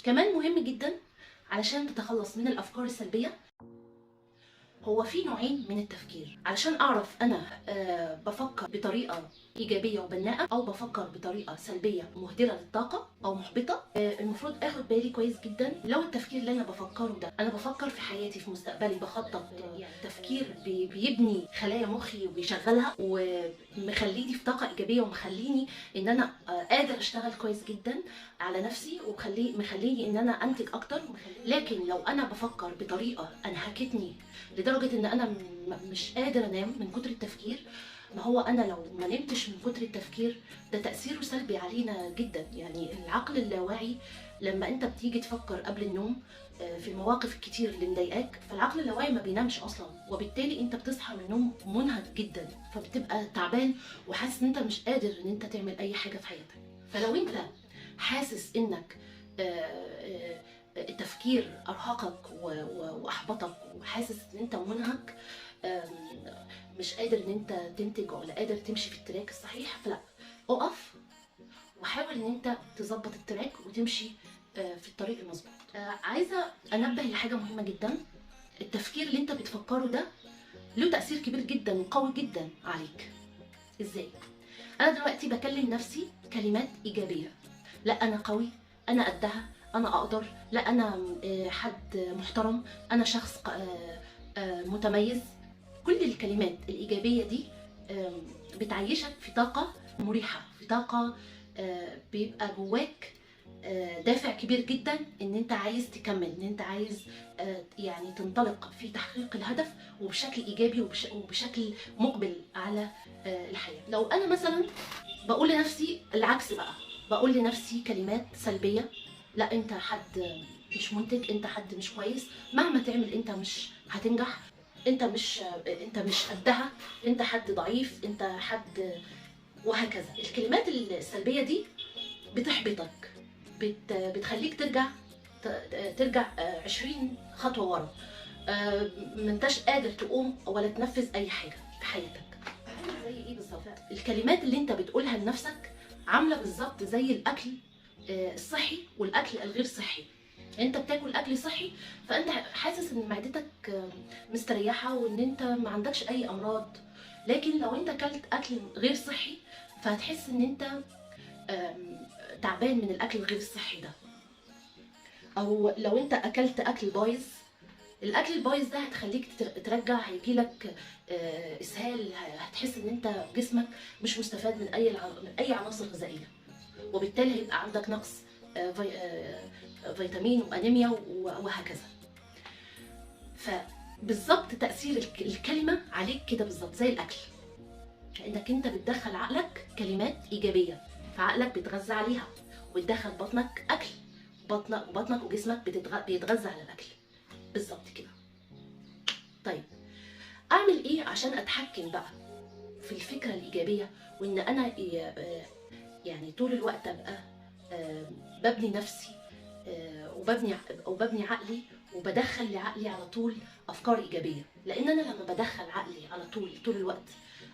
كمان مهم جدا علشان تتخلص من الافكار السلبية. هو في نوعين من التفكير، علشان اعرف انا بفكر بطريقة ايجابية وبناءه او بفكر بطريقة سلبية مهدره للطاقة او محبطة. المفروض اخد بالي كويس جدا لو التفكير اللي انا بفكره ده، انا بفكر في حياتي في مستقبلي، بخطط، يعني تفكير بيبني خلايا مخي وبيشغلها ومخليني في طاقة ايجابية ومخليني ان انا قادر اشتغل كويس جدا على نفسي ومخليني ان انا انتج اكتر. لكن لو انا بفكر بطريقة انهكتني لدرجة ان انا مش قادر انام من كتر التفكير، ما هو انا لو ما نمتش من كتر التفكير ده تاثيره سلبي علينا جدا. يعني العقل اللاواعي لما انت بتيجي تفكر قبل النوم في المواقف الكتير اللي مضايقاك، فالعقل اللاواعي ما بينامش اصلا، وبالتالي انت بتصحى من النوم منهك جدا، فبتبقى تعبان وحاسس ان انت مش قادر ان انت تعمل اي حاجة في حياتك. فلو انت حاسس انك التفكير ارهقك واحبطك وحاسس ان انت منهك، مش قادر ان انت تنتج ولا قادر تمشي في ال track الصحيح، فلا، اقف وحاول ان انت تظبط ال track وتمشي في الطريق المظبوط. عايزه انبه لحاجة مهمة جدا، التفكير اللي انت بتفكره ده له تاثير كبير جدا وقوي جدا عليك. ازاي؟ انا دلوقتي بكلم نفسي كلمات ايجابية، لا انا قوي، انا قدها، انا اقدر، لا انا حد محترم، انا شخص متميز. كل الكلمات الايجابية دي بتعيشك في طاقة مريحه، في طاقة بيبقى جواك دافع كبير جدا ان انت عايز تكمل، ان انت عايز يعني تنطلق في تحقيق الهدف وبشكل ايجابي وبشكل مقبل على الحياة. لو انا مثلا بقول لنفسي العكس بقى، بقول لنفسي كلمات سلبية، لا انت حد مش منتج، انت حد مش كويس، مهما تعمل انت مش هتنجح، انت مش قدها، انت حد ضعيف، انت حد، وهكذا. الكلمات السلبية دي بتحبطك، بتخليك ترجع 20 خطوة ورا، ما انتش قادر تقوم ولا تنفذ اي حاجة في حياتك. زي ايه بالظبط؟ الكلمات اللي انت بتقولها لنفسك عامله بالظبط زي الاكل الصحي والاكل الغير صحي. انت بتاكل اكل صحي فانت حاسس ان معدتك مستريحه وان انت ما عندكش اي امراض، لكن لو انت اكلت اكل غير صحي فهتحس ان انت تعبان من الاكل الغير الصحي ده. او لو انت اكلت اكل بايظ، الاكل البايظ ده هتخليك ترجع، هيجيلك اسهال، هتحس ان انت جسمك مش مستفاد من اي عناصر غذائية، وبالتالي هيبقى عندك نقص فيتامين وانيميا وهكذا. فبالظبط تاثير الكلمة عليك كده بالظبط زي الاكل، لانك انت بتدخل عقلك كلمات ايجابية فعقلك بيتغذى عليها، وبتدخل بطنك اكل، بطنك وجسمك بيتغذى على الاكل بالظبط كده. طيب اعمل ايه عشان اتحكم بقى في الفكرة الايجابية وان انا يعني طول الوقت ابقى ببني نفسي وببني عقلي وبدخل لعقلي على طول افكار ايجابية؟ لان انا لما بدخل عقلي على طول الوقت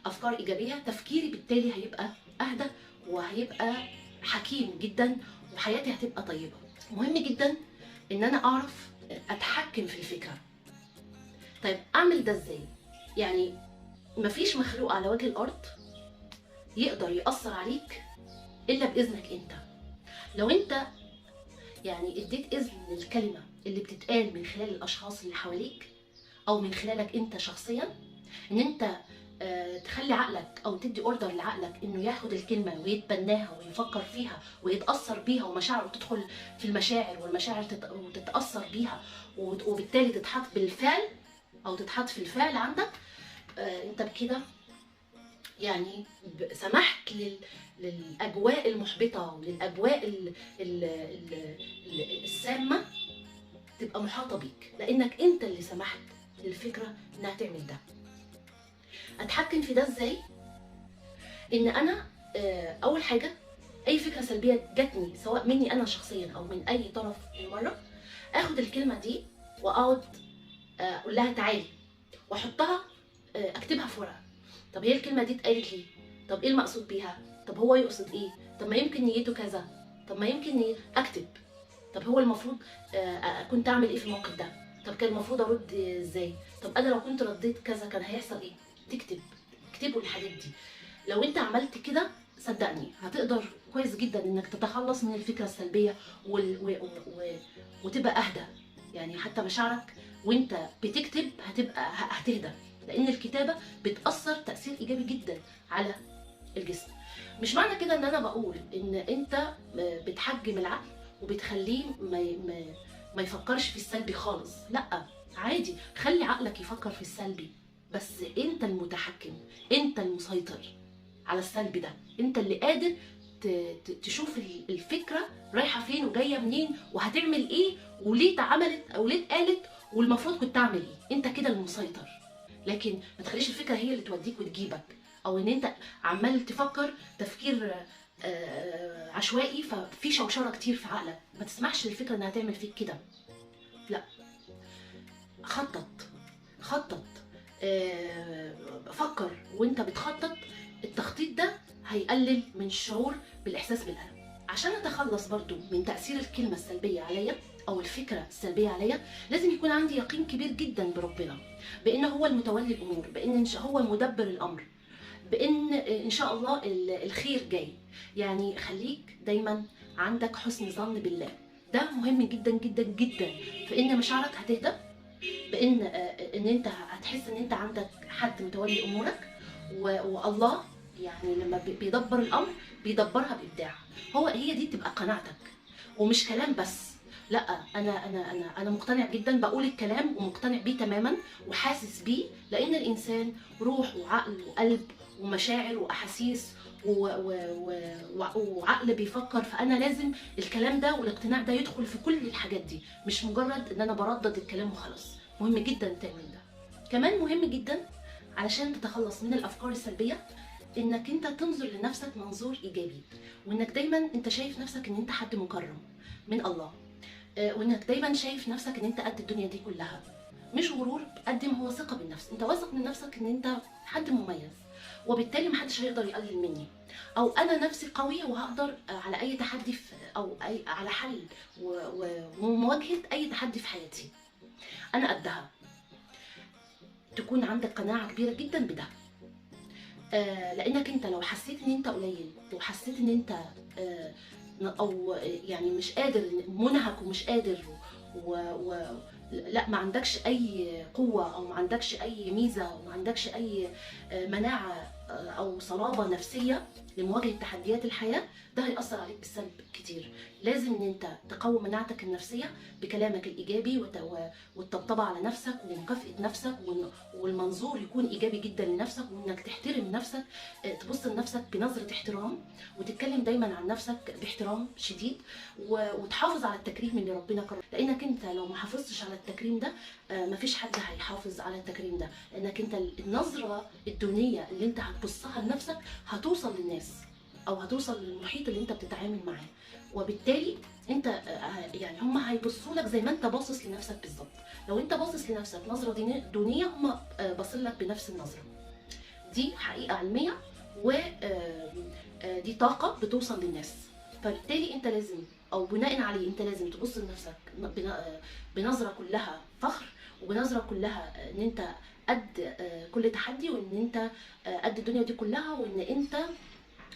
افكار ايجابية، تفكيري بالتالي هيبقى اهدى وهيبقى حكيم جدا وحياتي هتبقى طيبة. مهم جدا ان انا اعرف اتحكم في الفكرة. طيب اعمل ده ازاي؟ يعني مفيش مخلوق على وجه الارض يقدر يأثر عليك الا باذنك انت. لو انت يعني اديت اذن للكلمة اللي بتتقال من خلال الاشخاص اللي حواليك او من خلالك انت شخصيا، ان انت تخلي عقلك او تدي order لعقلك انه ياخد الكلمة ويتبناها ويفكر فيها ويتاثر بيها، ومشاعره تدخل في المشاعر والمشاعر وتتاثر بيها، وبالتالي تتحط بالفعل او تتحط في الفعل عندك. انت بكده يعني سمحت للاجواء المحبطه وللاجواء السامة تبقى محاطة بيك، لانك انت اللي سمحت للفكرة انها تعمل ده. اتحكم في ده ازاي؟ ان انا اول حاجة اي فكرة سلبية جاتني سواء مني انا شخصيا او من اي طرف من بره، اخد الكلمة دي واقعد اقول لها تعالي، واحطها اكتبها في ورقة. طب هي الكلمة دي اتقالت ليه؟ طب ايه المقصود بيها؟ طب هو يقصد ايه؟ طب ما يمكن نيته كذا، طب ما يمكن اكتب. طب هو المفروض كنت اعمل ايه في الموقف ده؟ طب كان المفروض ارد ازاي؟ طب انا لو كنت رديت كذا كان هيحصل ايه؟ تكتب، اكتبوا الحاجات دي. لو انت عملت كده صدقني هتقدر كويس جدا انك تتخلص من الفكرة السلبية وتبقى اهدى. يعني حتى مشاعرك وانت بتكتب هتبقى هتهدى، لان الكتابة بتاثر تاثير ايجابي جدا على الجسم. مش معنى كده ان انا بقول ان انت بتحجم العقل وبتخليه ما يفكرش في السلبي خالص، لا عادي، خلي عقلك يفكر في السلبي، بس انت المتحكم، انت المسيطر على السلبي ده، انت اللي قادر تشوف الفكرة رايحة فين وجاية منين وهتعمل ايه وليه اتعملت او ليه اتقالت والمفروض كنت تعمل ايه. انت كده المسيطر، لكن ما تخليش الفكرة هي اللي توديك وتجيبك، او ان انت عمال تفكر تفكير عشوائي ففي شوشرة كتير في عقلك. ما تسمحش للفكرة انها تعمل فيك كده، لا، خطط، خطط، فكر وانت بتخطط. التخطيط ده هيقلل من الشعور بالاحساس بالالم. عشان اتخلص برضو من تاثير الكلمة السلبية عليا او الفكرة السلبية عليا، لازم يكون عندي يقين كبير جدا بربنا، بان هو المتولي الامور، بان هو مدبر الامر، بان ان شاء الله الخير جاي. يعني خليك دايما عندك حسن ظن بالله، ده مهم جدا جدا جدا في ان مشاعرك هتهدى، بان ان انت هتحس ان انت عندك حد متولي امورك، والله يعني لما بيدبر الامر بيدبرها بابداع. هي دي تبقى قناعتك، ومش كلام بس، لا انا انا انا انا مقتنع جدا، بقول الكلام ومقتنع بيه تماما وحاسس بيه، لان الانسان روح وعقل وقلب ومشاعر واحاسيس وعقل بيفكر، فانا لازم الكلام ده والاقتناع ده يدخل في كل الحاجات دي، مش مجرد ان انا بردد الكلام وخلاص. مهم جدا تعمل ده. كمان مهم جدا علشان تتخلص من الافكار السلبية انك انت تنظر لنفسك منظور ايجابي، وانك دايما انت شايف نفسك ان انت حد مكرم من الله، وانك دايما شايف نفسك ان انت قد الدنيا دي كلها. مش غرور قد ما هو ثقة بالنفس، انت واثق من نفسك ان انت حد مميز، وبالتالي محدش هيقدر يقلل مني، او انا نفسي قوي وهقدر على اي تحدي او اي على حل ومواجهة اي تحدي في حياتي، انا قدها. تكون عندك قناعة كبيرة جدا بده، لانك انت لو حسيت ان انت قليل، وحسيت ان انت او يعني مش قادر، منهك ومش قادر لا ما عندكش اي قوة او ما عندكش اي ميزة او ما عندكش اي مناعة او صلابة نفسية لمواجهة تحديات الحياة، ده هيأثر عليك بالسلب كتير. لازم ان انت تقوي مناعتك النفسية بكلامك الايجابي والطبطبه على نفسك ومكافاه نفسك، والمنظور يكون ايجابي جدا لنفسك، وانك تحترم نفسك، تبص لنفسك بنظره احترام، وتتكلم دايما عن نفسك باحترام شديد، وتحافظ على التكريم اللي ربنا كرمك، لانك انت لو ما حافظتش على التكريم ده مفيش حد هيحافظ على التكريم ده، لانك انت النظرة الدونيه اللي انت هتبصها لنفسك هتوصل للناس او هتوصل للمحيط اللي انت بتتعامل معاه، وبالتالي انت يعني هم هيبصوا لك زي ما انت باصص لنفسك بالظبط. لو انت باصص لنفسك نظره دونية، هم باصين لك بنفس النظرة دي. حقيقة علمية، ودي طاقة بتوصل للناس، فبالتالي انت لازم او بناء عليه انت لازم تبص لنفسك بنظره كلها فخر، وبنظره كلها ان انت قد كل تحدي، وان انت قد الدنيا دي كلها، وان انت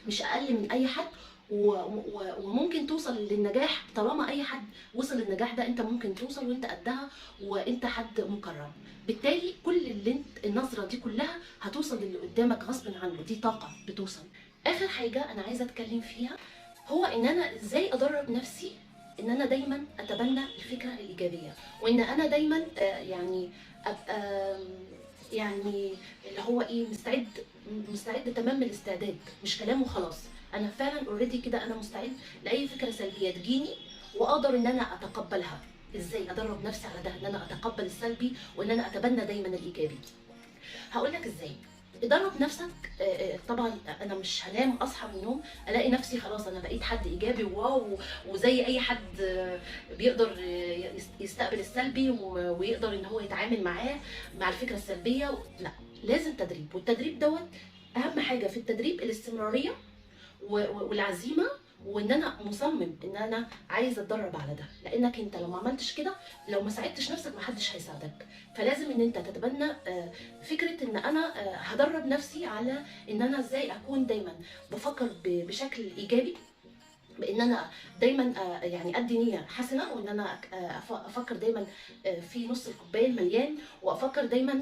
مش اقل من اي حد، وممكن توصل للنجاح. طالما اي حد وصل للنجاح ده انت ممكن توصل، وانت قدها، وانت حد مكرم. بالتالي كل اللي انت النظرة دي كلها هتوصل للي قدامك غصب عنه، دي طاقة بتوصل. اخر حاجة انا عايزه اتكلم فيها هو ان انا ازاي ادرب نفسي ان انا دايما اتبنى الفكرة الايجابية، وان انا دايما يعني ابقى يعني اللي هو ايه، مستعد تمام الاستعداد، مش كلام وخلاص. انا فعلا already كده انا مستعد لاي فكرة سلبية تجيني واقدر ان انا اتقبلها. ازاي ادرب نفسي على ده، ان انا اتقبل السلبي وان انا اتبنى دايما الايجابي؟ هقول لك ازاي. ادرب نفسك. طبعا انا مش هنام اصحى من النوم الاقي نفسي خلاص انا بقيت حد ايجابي wow وزي اي حد بيقدر يستقبل السلبي ويقدر ان هو يتعامل معاه مع الفكرة السلبية. لا، لازم تدريب، والتدريب دوت اهم حاجة في التدريب الاستمرارية والعزيمة وان انا مصمم ان انا عايز اتدرب على ده، لانك انت لو ما عملتش كده، لو ما ساعدتش نفسك محدش هيساعدك. فلازم ان انت تتبنى فكرة ان انا هدرب نفسي على ان انا ازاي اكون دايما بفكر بشكل ايجابي، بان انا دايما يعني ادي نيه حسنه، وان انا افكر دايما في نص الكوباية المليان، وافكر دايما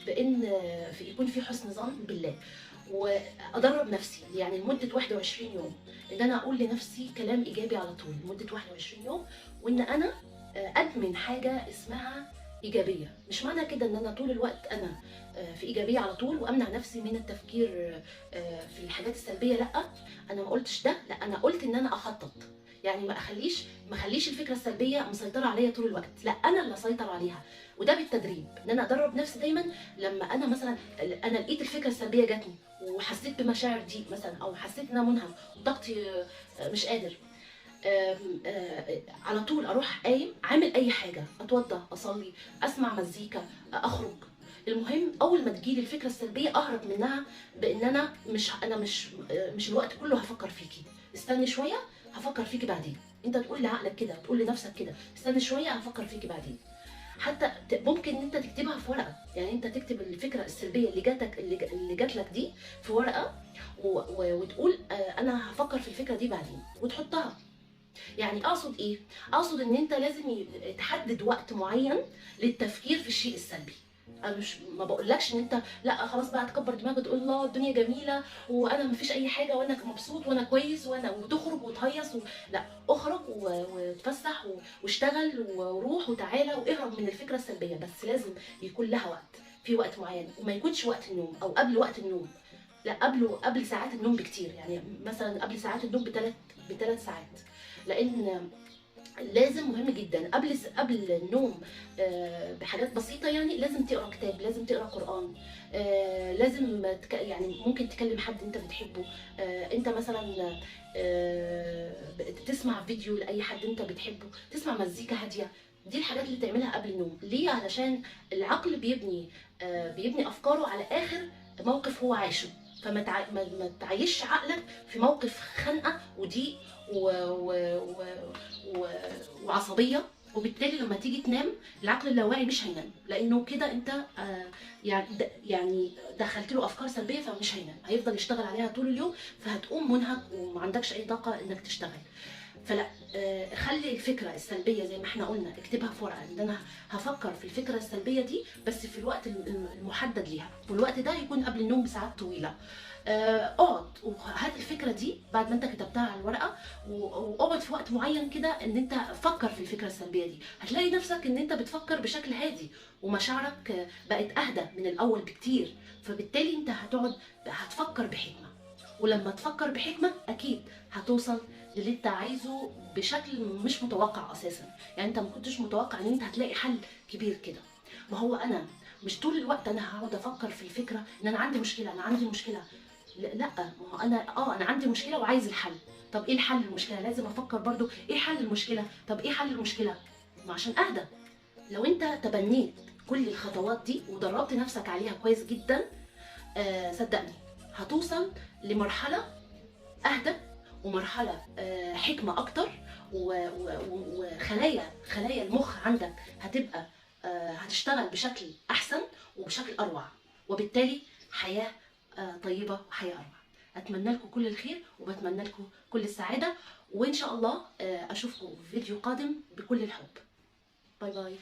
بان يكون في حسن ظن بالله. وادرب نفسي يعني لمدة 21 يوم ان انا اقول لنفسي كلام ايجابي على طول لمدة 21 يوم، وان انا ادمن حاجة اسمها ايجابية. مش معنى كده ان انا طول الوقت انا في ايجابية على طول وامنع نفسي من التفكير في الحاجات السلبية، لا انا ما قلتش ده، لا انا قلت ان انا اخطط، يعني ما اخليش الفكرة السلبية مسيطرة عليا طول الوقت، لا انا اللي اسيطر عليها. وده بالتدريب، ان انا ادرب نفسي دايما. لما انا مثلا انا لقيت الفكرة السلبية جاتني وحسيت بمشاعر ضيق مثلا، او حسيت ان انا منهك وطاقتي مش قادر، على طول اروح قايم عامل اي حاجة، اتوضى، اصلي، اسمع مزيكا، اخرج. المهم اول ما تجيلي الفكرة السلبية اهرب منها بان انا مش الوقت كله هفكر فيكي، استني شوية هفكر فيكي بعدين. انت تقول لعقلك كده، تقول لنفسك كده، استني شوية هفكر فيكي بعدين. حتى ممكن ان انت تكتبها في ورقة، يعني انت تكتب الفكرة السلبية اللي جاتك اللي جات لك دي في ورقة وتقول انا هفكر في الفكرة دي بعدين وتحطها. يعني اقصد ايه؟ اقصد ان انت لازم تحدد وقت معين للتفكير في الشيء السلبي. انا مش ما بقولكش ان انت لا خلاص بقى تكبر دماغك وتقول الله الدنيا جميلة وانا ما فيش اي حاجة وانا مبسوط وانا كويس وانا وتخرج وتهيص لا، اخرج وتفسح واشتغل وروح وتعالى واهرب من الفكرة السلبية، بس لازم يكون لها وقت، في وقت معين، وما يكونش وقت النوم او قبل وقت النوم، لا قبل ساعات النوم بكتير، يعني مثلا قبل ساعات النوم بثلاث ساعات، لان لازم مهم جدا قبل النوم بحاجات بسيطة. يعني لازم تقرا كتاب، لازم تقرا قران، لازم يعني ممكن تكلم حد انت بتحبه، انت مثلا تسمع فيديو لاي حد انت بتحبه، تسمع مزيكا هادية. دي الحاجات اللي تعملها قبل النوم. ليه؟ علشان العقل بيبني افكاره على اخر موقف هو عايشه، فما تعيش عقلك في موقف خنقه وضيق وعصبيه، وبالتالي لما تيجي تنام العقل اللاواعي مش هينام، لانه كده انت يعني دخلت له افكار سلبية فمش هينام، هيفضل يشتغل عليها طول اليوم، فهتقوم منهك وما عندكش اي طاقة انك تشتغل. فلا، خلي الفكرة السلبية زي ما احنا قلنا اكتبها في ورقة، ان انا هفكر في الفكرة السلبية دي بس في الوقت المحدد ليها، والوقت ده يكون قبل النوم بساعات طويلة. اقعد وهات الفكرة دي بعد ما انت كتبتها على الورقة، واقعد في وقت معين كده ان انت فكر في الفكرة السلبية دي، هتلاقي نفسك ان انت بتفكر بشكل هادي ومشاعرك بقت اهدى من الاول بكتير، فبالتالي انت هتقعد هتفكر بحكمه، ولما تفكر بحكمه اكيد هتوصل للي انت عايزه بشكل مش متوقع اساسا. يعني انت ما كنتش متوقع ان انت هتلاقي حل كبير كده. ما هو انا مش طول الوقت انا هقعد افكر في الفكرة ان انا عندي مشكلة، انا عندي مشكلة، لا، ما هو انا انا عندي مشكلة وعايز الحل. طب ايه الحل المشكلة؟ لازم افكر برضو ايه حل المشكلة، طب ايه حل المشكلة، ما عشان اهدى. لو انت تبنيت كل الخطوات دي ودربت نفسك عليها كويس جدا، صدقني هتوصل لمرحلة اهدى ومرحلة حكمه اكتر، وخلايا المخ عندك هتبقى هتشتغل بشكل احسن وبشكل اروع، وبالتالي حياة طيبة وحياه اروع. اتمنى لكم كل الخير وبتمنى لكم كل السعادة، وان شاء الله اشوفكم في فيديو قادم بكل الحب. bye bye.